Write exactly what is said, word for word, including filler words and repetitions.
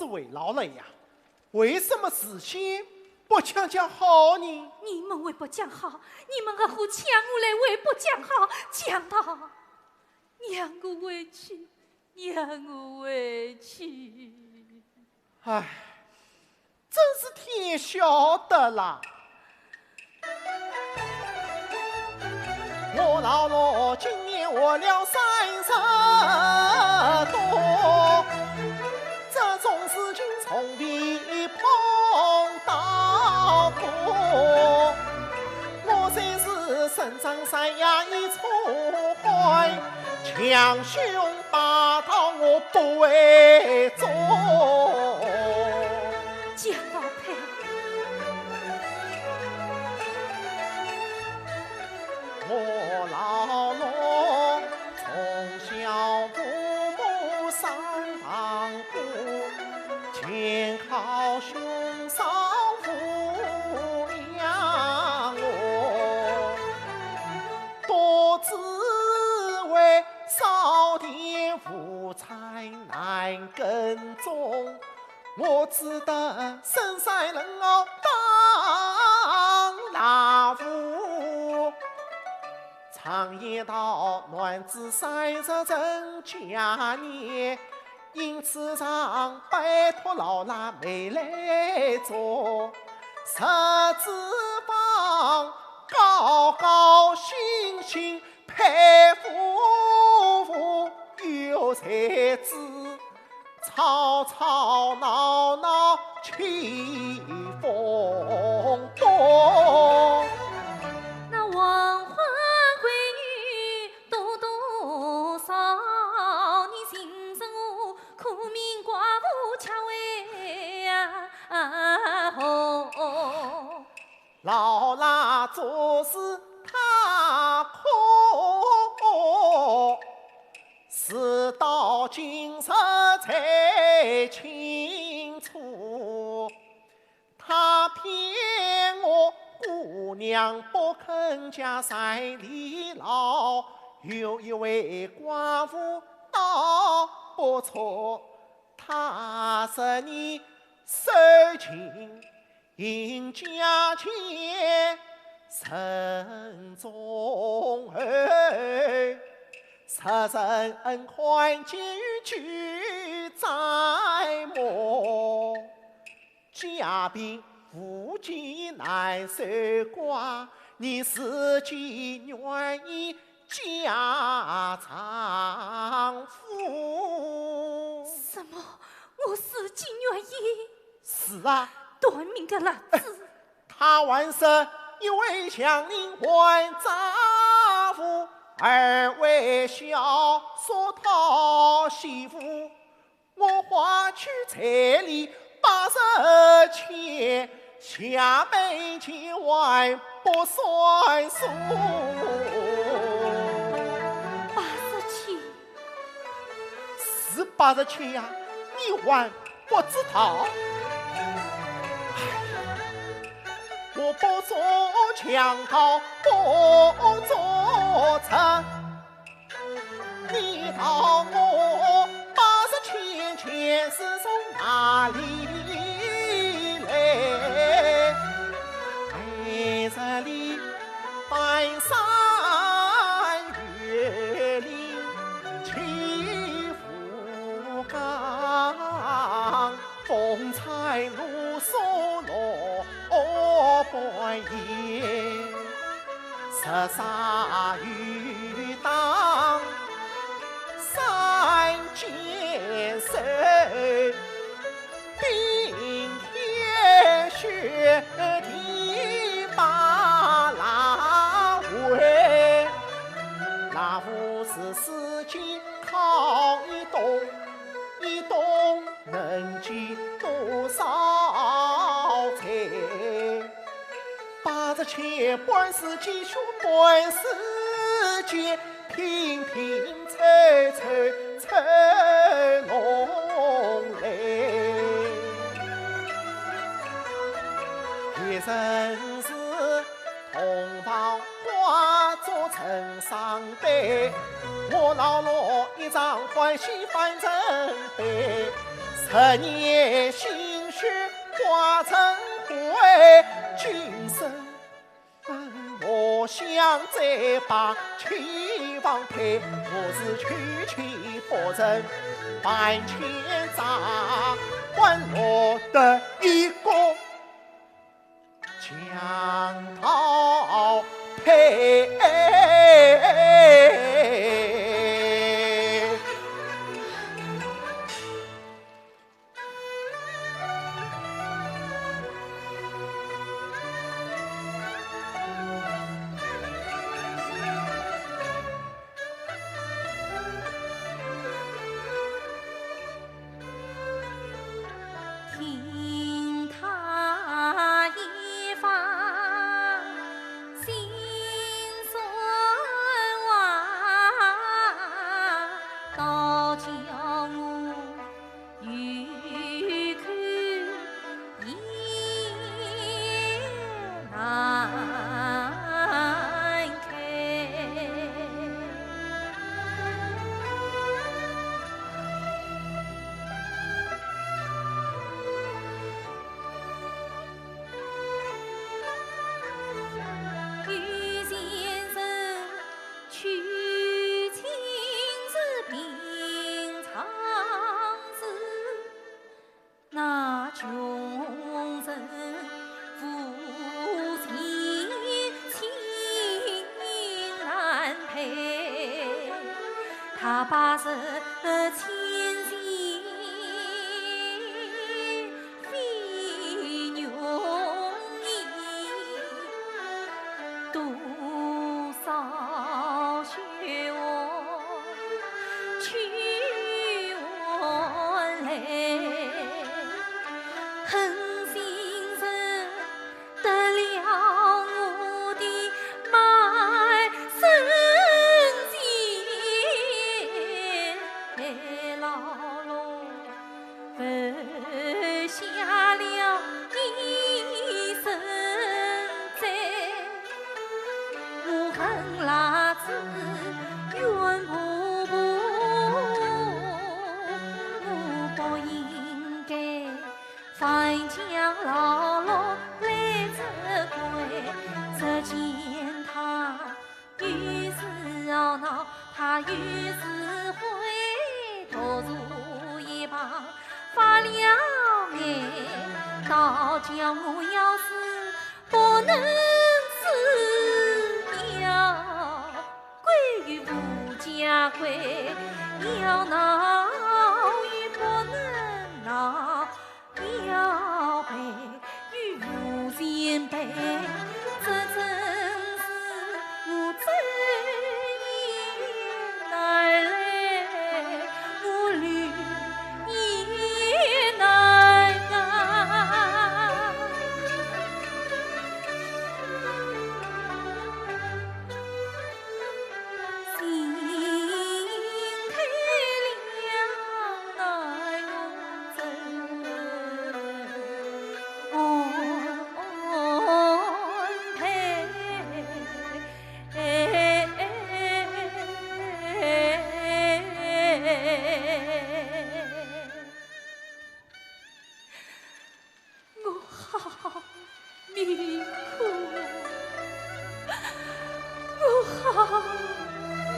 为老了呀，为什么事先不讲讲好呢？你们为不讲好，你们二货抢我来为不讲好，讲道，让我回去，让我回去。唉，真是天晓得啦。 我老罗今年活了三十多，这种事情从未碰到过。我虽是生长山野一处坏，强凶霸道我不会做。讲道配。 我老罗从小父母双亡故，全靠兄嫂抚养我。独自为少年无才难耕种， 我只得深山冷坳当老妇。常言道，男子三十成家呢，因此常拜托老拉妹来做。十指房高高兴兴，配夫妇有才子， 吵吵闹闹起风波。那黄花闺女多多少，你心生我苦命寡妇却为何？老拉做事太苦。 事到今日才清楚，他骗我姑娘不肯嫁山里老，有一位寡妇倒不错，她说你受尽 人家间人中后，受人恩款，结局最折磨。家贫无计难守寡，你自己愿意 嫁丈夫。什么？我自己愿意？是啊。短命的男子。他还说，一位祥林换丈夫，二位小叔讨媳妇。 我花去彩礼八十千，下半千还不算数。八十千？是八十千呀，你还不知道？唉，我不做强盗，不做贼。 你道我八十千钱是从哪里来？平日里翻山越岭去扶岗，风餐露宿落 半夜，日晒雨打三肩瘦，冰天雪地把拉回。拉夫是四季靠一冬，一冬 能积多少财？八十千半是积蓄半是钱，拼拼凑凑凑拢来。一人是 同房花烛成双对，我老罗一场欢喜反成悲。十十年心血化成灰，今生我想再把期望配，我是求妻不成万千桩，还落得一个 强盗配。听他一番心酸话，倒叫我有口 也难开。有钱人 娶亲是平常事，那穷人无钱亲难配。他把这千金 费用也多少血汗去换来，狠心人得了我的卖身契，老老 犯下了一身罪，我恨辣子冤婆婆，我不应该反将老老来责怪，只见她 又是懊恼，她又是悔，独坐一旁发了呆。倒叫我要死不能死，要跪与无家跪，要闹也不能闹， 要赔与无钱赔，这真是我怎样来，我流也难啊。心开了难安排。我好命苦，我好命